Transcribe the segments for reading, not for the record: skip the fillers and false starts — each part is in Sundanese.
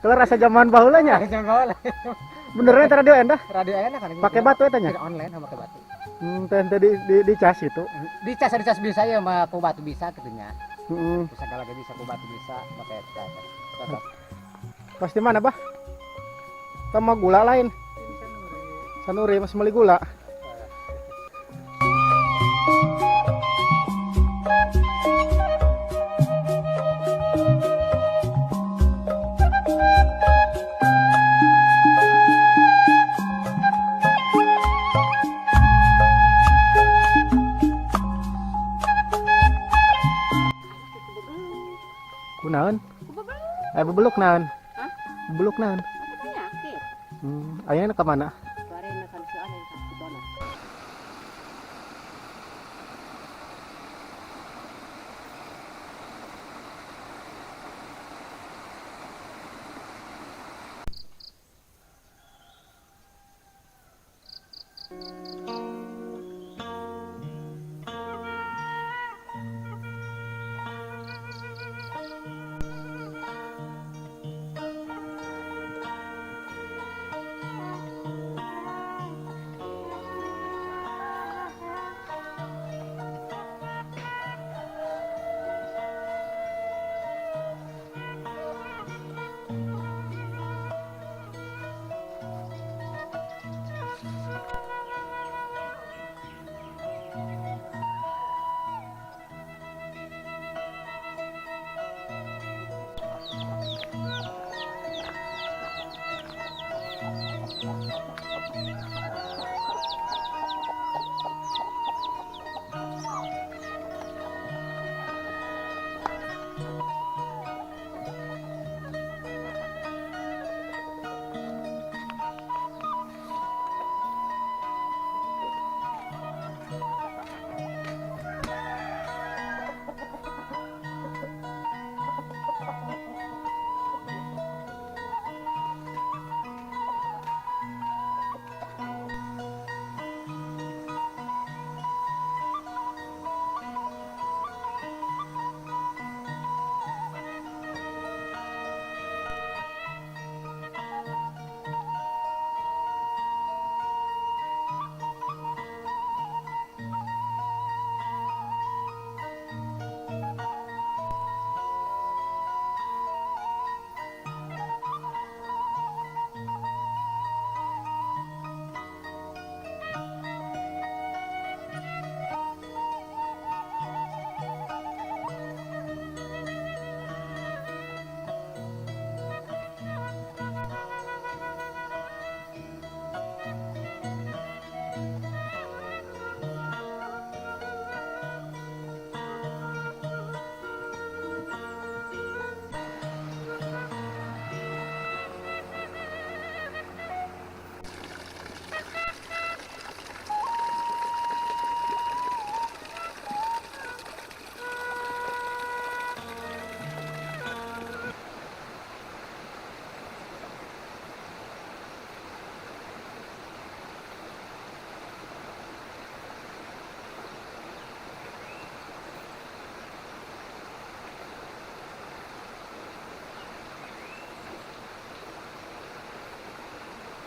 Kalau rasa zaman baheula nya. Zaman baheula. Benernya teh radio endah? Radio enak kan. Pakai batu eta nya? Online sama pakai batu. Teh teh di cas itu. Dicas bisa ya mah ku batu bisa kitu nya. Heeh. Segala ge bisa ku batu bisa pakai cas. Pasti mana, Bah? Sama gula lain. Sanuri mas beli gula. Kunaon? Bebeluk naon? Hah? Bebeluk naon? Apa penyakit? Ayeuna ka mana? Kemarin kan si Anen kan si Bona.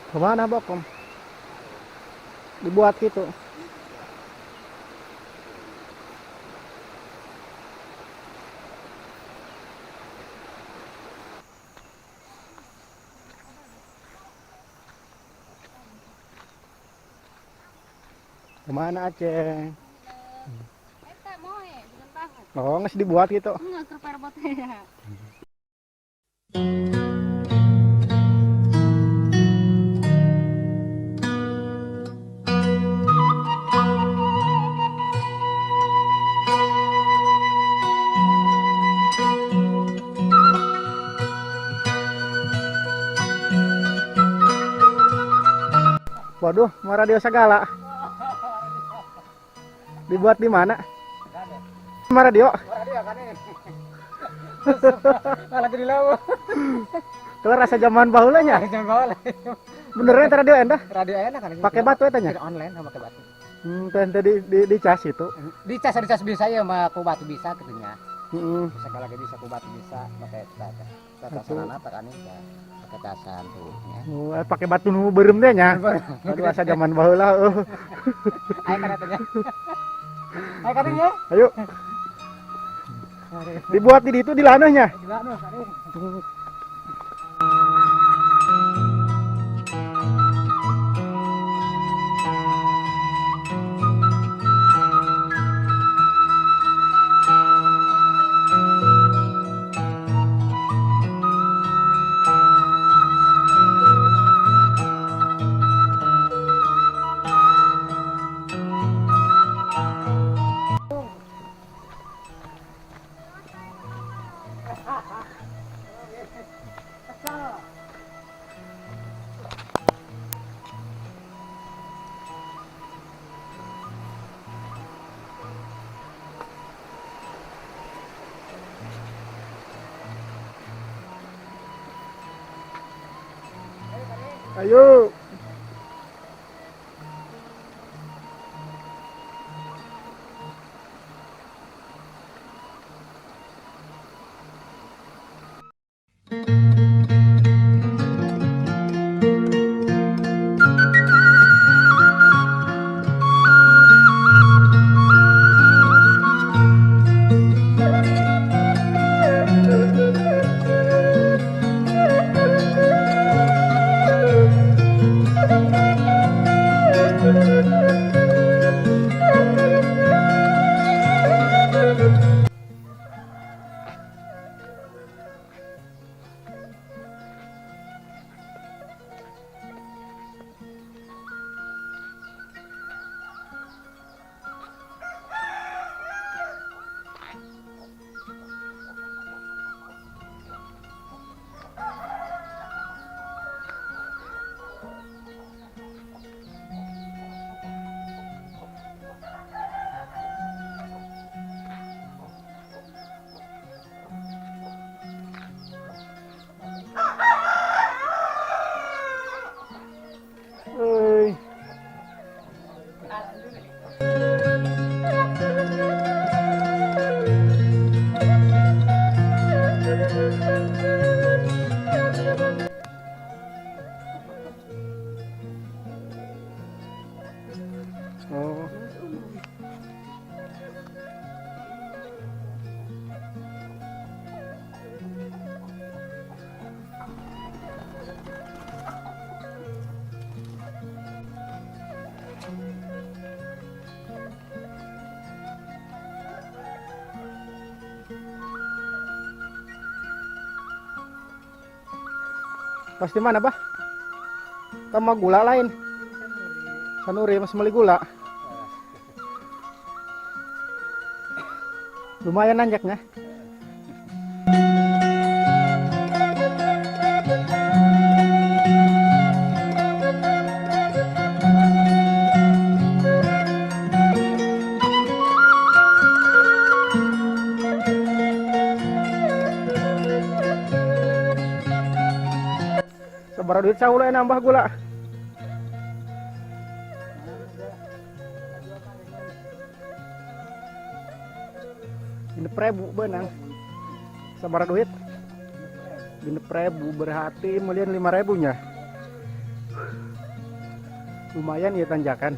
Kemana Bokom? Dibuat gitu. Kemana Aceh? Eta moe, bukan banget. Oh, nggak dibuat gitu. Enggak kerperbot ya. Waduh, mau radio segala. Dibuat di mana? Sama radio. Radio kan ini. Lagi di laut. Kalau rasa zaman baheula nya. Zaman baheula. Benernya teh radio endah? Radio enak kan. Pakai batu eta nya? Online sama pakai batu. Teh teh di cas itu. Dicas bisa ya mah ku batu bisa kitu nya. Heeh. Segala ge bisa ku batu bisa pakai cas. Batu. Sarana kan ya. Pakai casan tuh ya. Oh, pakai batu nu beureum teh nya. Aduh, asa zaman baheula euy. Ayo katanya. Ayo katanya. Ayo. Dibuat di itu di lanahnya. Gila nuh, kare. Ayo. Euy. Oh. Pasti mana, Bah? Sama gula lain. Sanuri masih beli gula. Lumayan nanjaknya. Sabaraha duit saula nambah gula. 6.000 benang. Sabaraha duit? 6.000 berarti melian 5.000 nya. Lumayan ya tanjakan.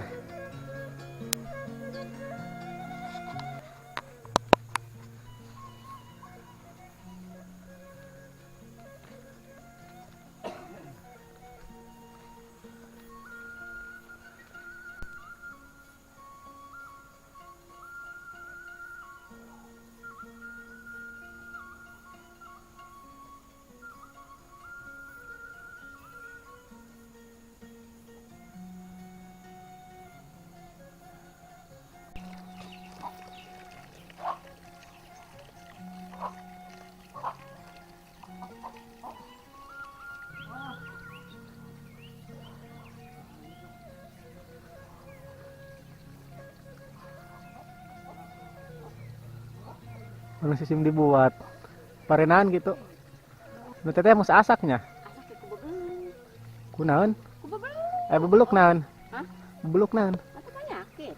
Mana sistem dibuat parenan gitu. Nu teteh mus asaknya. Asak ku bebeluk. Kunaon? Ku bebeluk. Bebeluk naon? Hah? Bebeluk naon? Atau penyakit.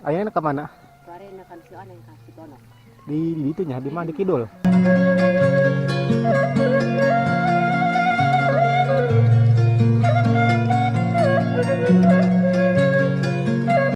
Ayeuna ka mana? Karena kan si aneh kasih bono. Di itunya, di mana di kidul.